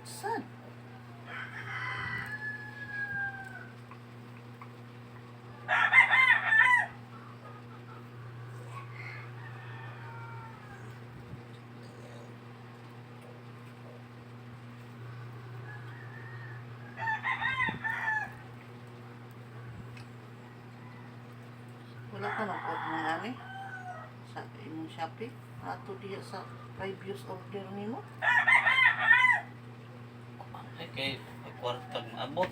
Sad. Wala ka nang mga ani sa imong Shopee. Ato diya sa previous order nimo. Ay, kay kwartag maabot.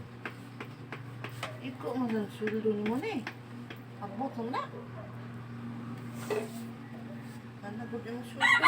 Iko man ang sweldo nimo ni. Abot mo na. Ana gud imong sweldo.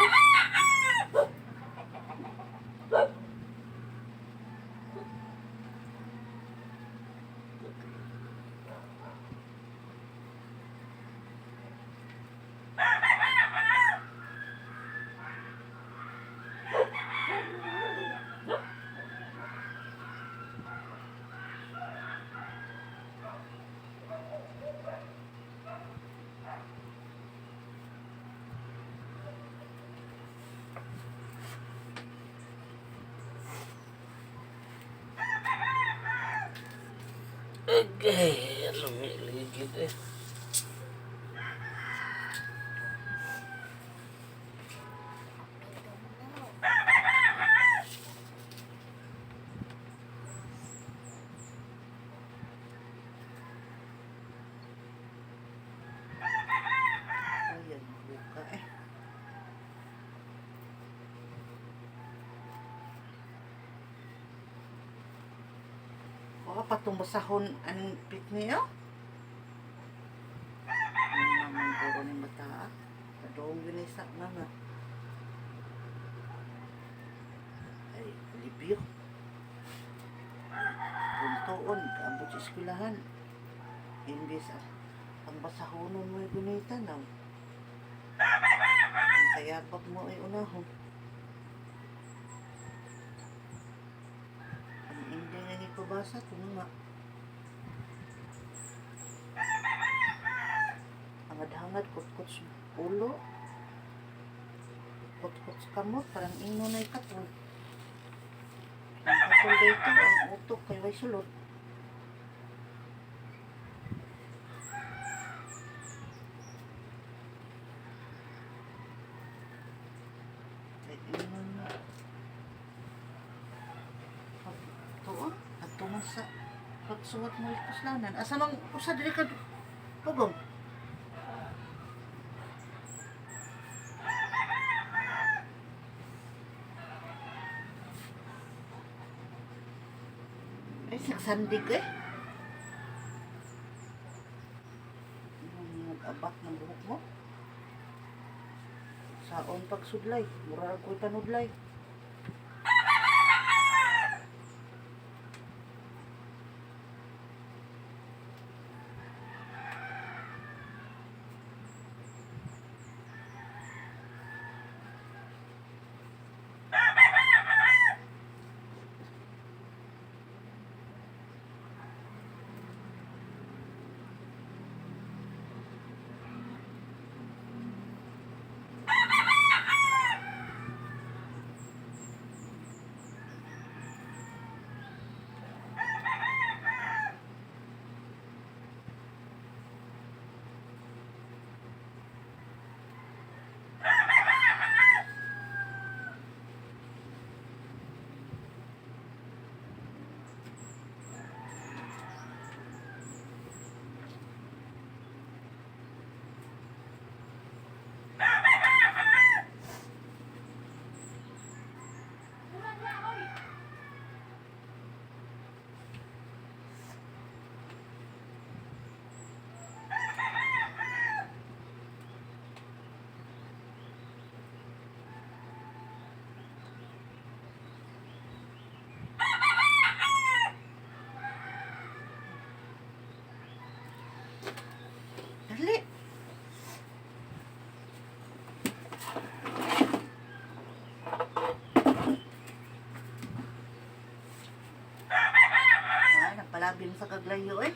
Okay, lumiligid eh. Ay, ang buka eh. Wala pa itong basahon ang pit niyo. Ano naman ko ng bata ah. Kadoong yun ay sa mama. Ay, alibyo. Puntoon, kaabot sa eskwelahan. Imbes ang basahonon mo ay gunita na. Ang kayabag mo ay unahon. Ang hindi nga ni pabasa, kung nga. Hangad-hangad, kutkot sa ulo. Kutkot sa kamot, parang ingo na ikatol. Ang katol dito, ang utok kay way sulod. Kay ingo na. Tuon, at tuman sa pagsuwat mo ikuslanan. Asa mang usa diri ka pugong? Ay, saksandig eh. Nag-abak ng buhok mo. Saon pagsudlay, mura ko'y panudlay. Dali. Ah, nagpalabin sa kaglayo eh.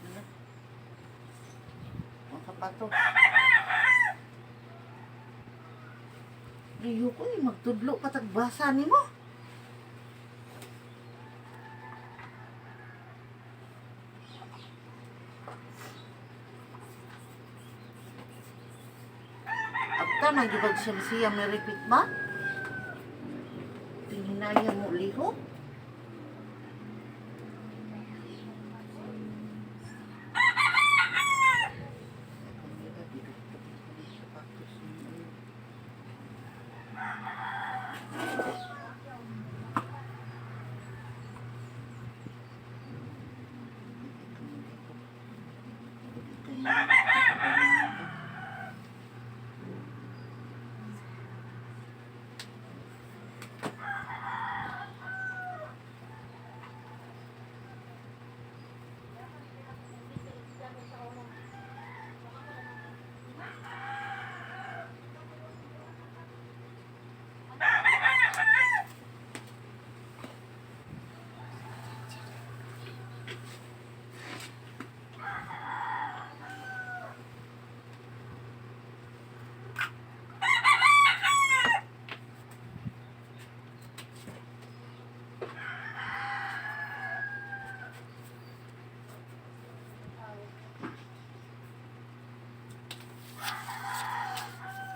Ano? Ang sapatos. Liyo ko eh, magtudlo ka tagbasa nimo. Abta man jud siya siya may repeat ba? Tinhinaya mo liho?